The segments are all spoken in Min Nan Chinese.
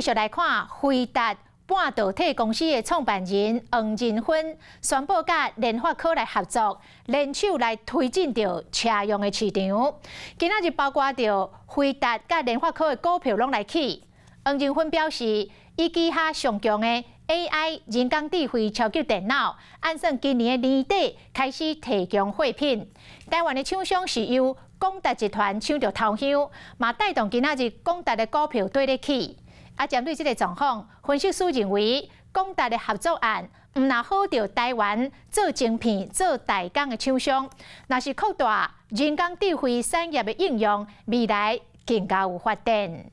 續來看輝達半導體公司的創辦人黃仁勳宣布，佮聯發科來合作，聯手來推進著車用的市場。今仔日包括著輝達佮聯發科的股票攏來起。黃仁勳表示，伊旗下上強的 AI 人工智慧超級電腦，按算今年的年底開始提供貨品。台灣的廠商是由廣達集團搶著頭香，嘛帶動今仔日廣達的股票綴咧起。啊，針對這個狀況，分析師認為，廣達的合作案毋但好著台灣做晶片、做代工的廠商，若是擴大人工智慧產業的應用，未來更加有發展。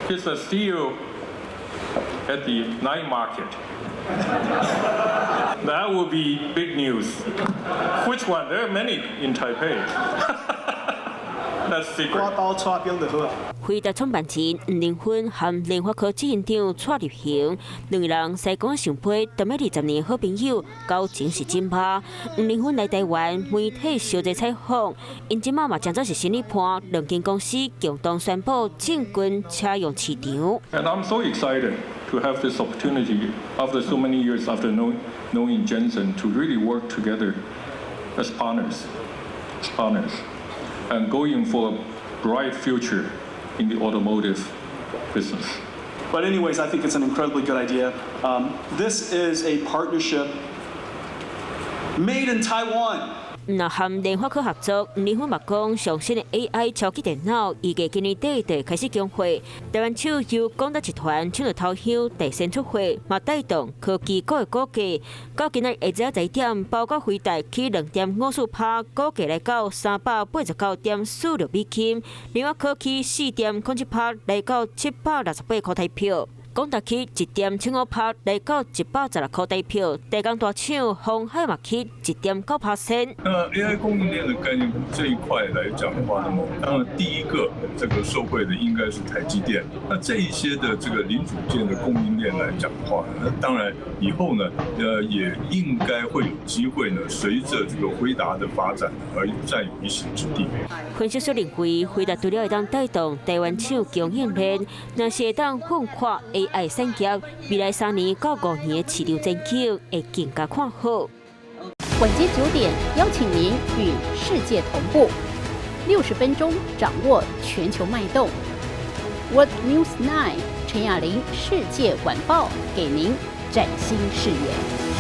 It's a steal at the night market. That will be big news. Which one? There are many in Taipei. That's secret. 掛刀帶兵就好。輝達創辦人黃仁勳和聯發科執行長蔡立行兩个人西講上批，踮咧20年好朋友，交情是真歹。黃仁勳來台灣媒體相濟採訪，𪜶這馬嘛誠做是生意伴，兩間公司共同宣布進軍車用市場。 And I'm so excited to have this opportunity after so many years after knowing Jensen to really work together as partners, and going for a bright future in the automotive business. But anyways, I think it's an incredibly good idea. This is a partnership made in Taiwan. 若和聯發科合作，黃仁勳嘛講，上新的 AI 超級電腦預計今年底就開始供貨。台灣廠由廣達集團搶著頭香，提先出貨，嘛帶動科技股的股價。到今仔下晝10點，包括輝達起2.54趴，股價來到389.46美金；聯發科起4.07趴，來到768塊台票。廣達起1.75趴，來到116塊台票。代工大廠鴻海嘛起1.9%。那 AI 供應鏈的概念這一塊來講的話，那麼當然第一個這個受惠的應該是台積電。那這一些的這個零組件的供應鏈來講的話，那當然以後呢，也應該會有機會呢，隨着這個輝達的發展而佔有一席之地。分析師認為，輝達除了會當帶動台灣廠供應鏈，若是會當分化 AI 產業，未來3年到5年的市場前景會更加看好。晚間9點，邀請您與世界同步，60分鐘掌握全球脈動。World News 9 陳雅玲世界晚報，給您嶄新視野。